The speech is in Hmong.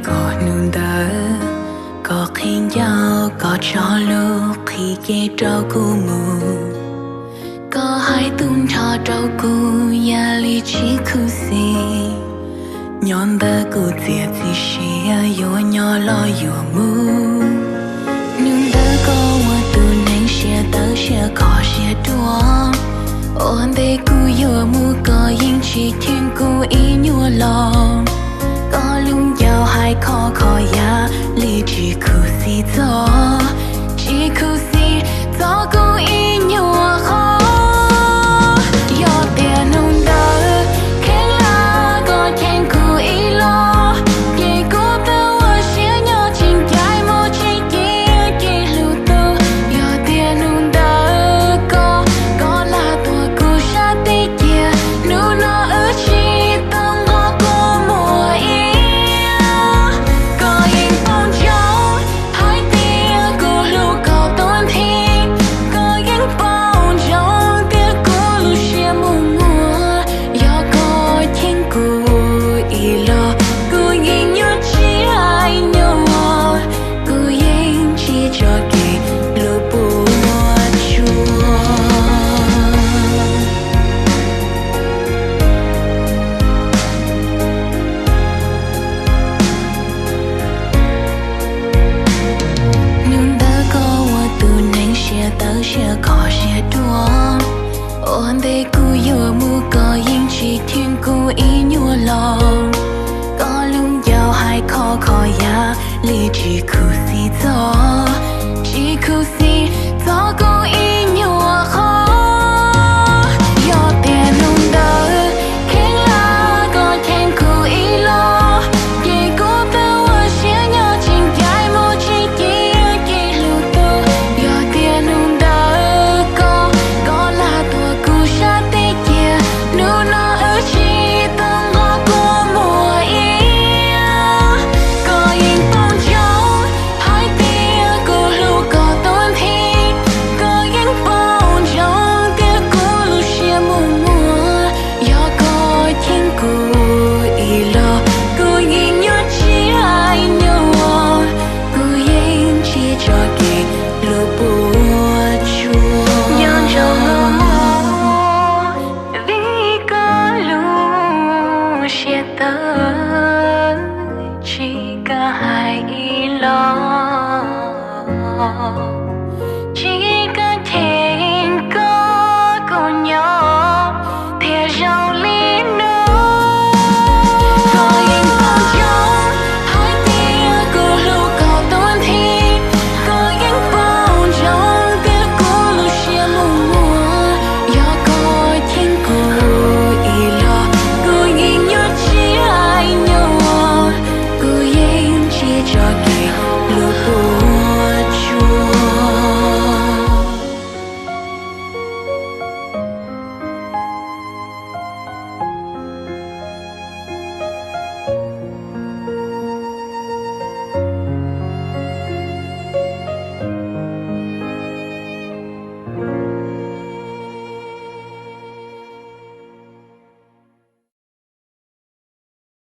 Koj hnub ntawd koj qhib ncauj, koj tso lub qhib ke rau kuv mus. Koj hais tu nrho rau kuv yam li tsis khuv xim. Nyob ntawm kuv txiaj txim siab, yuav nyob los yuav mus. Hnub ntawd koj ua tus neeg siab tawv siab khov siab ruam. Ua ntej kuv yuav mus koj yeej tsis cheem kuv ib nyuag los. Koj lub ncauj hais khov kho yam li tsis khuv xim txog, tsis khuv xim txog kuv ib nyuag qhov. Yog tias hnub ntawd kheev lam koj cheem kuv ib los, ces kuv twb ua siab nyob tsis ncaim mus tsis ci, ces hlub tus. Yog tias hnub ntawd koj, koj lam tuag kuv sab tib cia, hnub no wb tsis tau nqos kua muag ib. Koj yeej paub ntsoov hais tias kuv hlub koj tuag nthi, koj yeej paub ntsoov tias kuv lub siab mus muag. Yog koj cheem kuv ib los, kuv yeej yuav tsis hais nyuaj, kuv yeej tsis tso kev hlub puas tsuaj. Hnub ntawd koj ua tus neeg siab tawv siab khov siab ruam. Ua ntej kuv yuav mus koj yeej tsis cheem kuv ib nyuag los. Koj lub ncauj hais khov kho yam li tsis